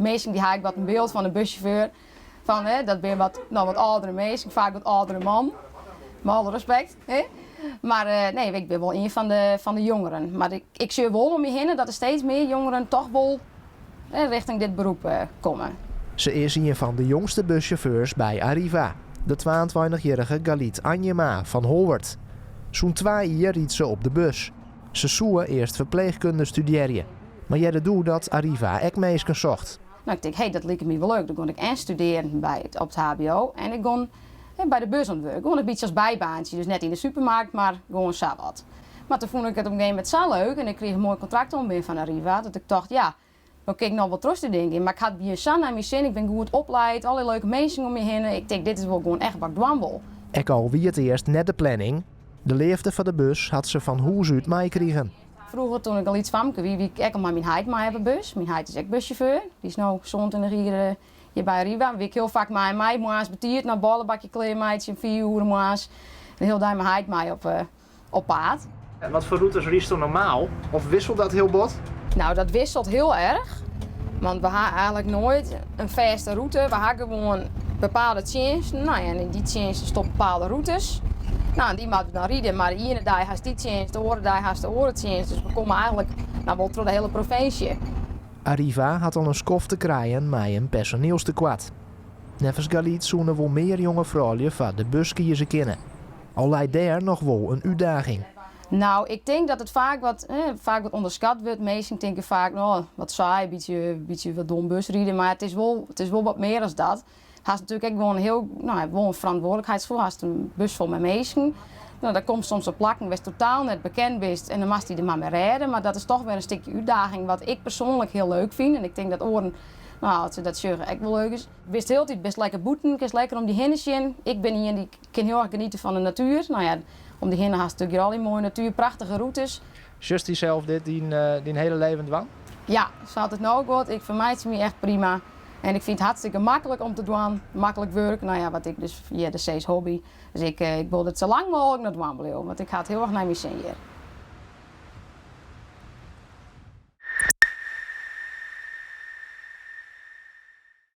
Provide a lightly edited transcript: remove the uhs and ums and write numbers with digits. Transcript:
Minsken dy ha ek wat in byld fan in bussjauffeur. Fan, hè, dat binne wat, no, wat âldere minsken, faak wat âldere mannen. Mei alle respekt, hè. Mar nee, ik bin wol ien fan de jongeren. Mar ik sjoch wol om my hinne dat der steeds mear jongeren toch wol richting dit beroep komme. Se is ien fan de jongste bussjauffeurs by Arriva, de 22-jierrige Galit Anjema fan Holwert. Sûnt 2 jier rydt se op de bus. Se soe earst ferpleechkunde studearje, mar hearde doe dat Arriva ek minsken socht. No, ik tink, hé, dat liket my wol leuk. Dan gie ik en studearjen by it, op it HBO en ik gie by de bus oan it wurk. Gewoan in bytsje as bybaantsje, dus net yn de supermarkt, mar gewoan sa wat. Mar toen fûn ik it op in gegeven momint sa leuk en ik krige in moai kontrakt oanbean fan Arriva, dat ik tocht, ja, no kin ik noch wol trochstudearjen gean, mar ik ha it hjir sa nei myn sin, ik bin goed oplaat, alle leuke minsken om my hinne. Ik tink, dit is wol gewoan echt wat ik dwaan wol. Ek al wie it earst net de planning, de leafde foar de bus hat se fan hûs út meikrigen. Froeger, toen ik in lyts famke wie, wie ik ek al mei myn heit mei op 'e bus. Myn heit is ek bussjauffeur. Dy is no 27 jier hjir by Arriva. Wie ik hiel faak mei him mei, moarns betiid noch bôlebakje klearmeitsje om 4 oere moarns. De hiele dei mei heit mei op paad. En wat foar rûtes rydsto normaal? Of wisselt dat hiel bot? No, dat wisselt hiel erch. Want we ha eigenlik noait in fêste rûte. We ha gewoan bepaalde tsjinsten. No ja, en yn dy tsjinsten steane bepaalde rûtes. No, en dy moatte we dan ride. Mar de iene dei hast dy tsjinst, de oare dei hast de oare tsjinst. Dus we komme eigenlik no, wol troch de hiele provinsje. Arriva hat al in skoft te krijen mei in personielstekoart. Neffens Galit soene wol mear jonge froulju foar de bus kieze kinne. Al leit dêr noch wol in útdaging. No, ik tink dat it faak wat ûnderskat wurdt. Minsken tinke faak, no, wat saai, bytsje wat dom busriden. Mar it is wol wat mear as dat. Hast natuerlik ek gewoan hiel, no, wol in ferantwurdlikheidsgefoel. Hast in bus fol mei minsken. No, dan komst soms op plakken wêr'tst totaal net bekend bist en dan moatst dy der mar mei rêde. Mar dat is toch wer in stikje útdaging wat ik persoanlik hiel leuk fyn. En ik tink dat oaren, no, as se dat sjogge, ek wol leuk is. Bist hieltyd bist lekker bûten, kinst lekker om dy hinne sjen. Ik bin ien dy't kin hiel erch genietsje fan de natuer. No ja, om dy hinne hast natuerlik al dy moaie natuer, prachtige rûtes. Sjochst dysels dit dyn hiele leven dwaan? Ja, sa't it no giet. Ik fermeitsje my echt prima. En ik fyn it hartstikke maklik om te dwaan. Maklik wurk. No ja, wat ik dus hjir sis hobby. Dus ik wol it sa lang mooglik noch dwaan bliuwe. Want ik ha it hiel erch nei myn sin hjir.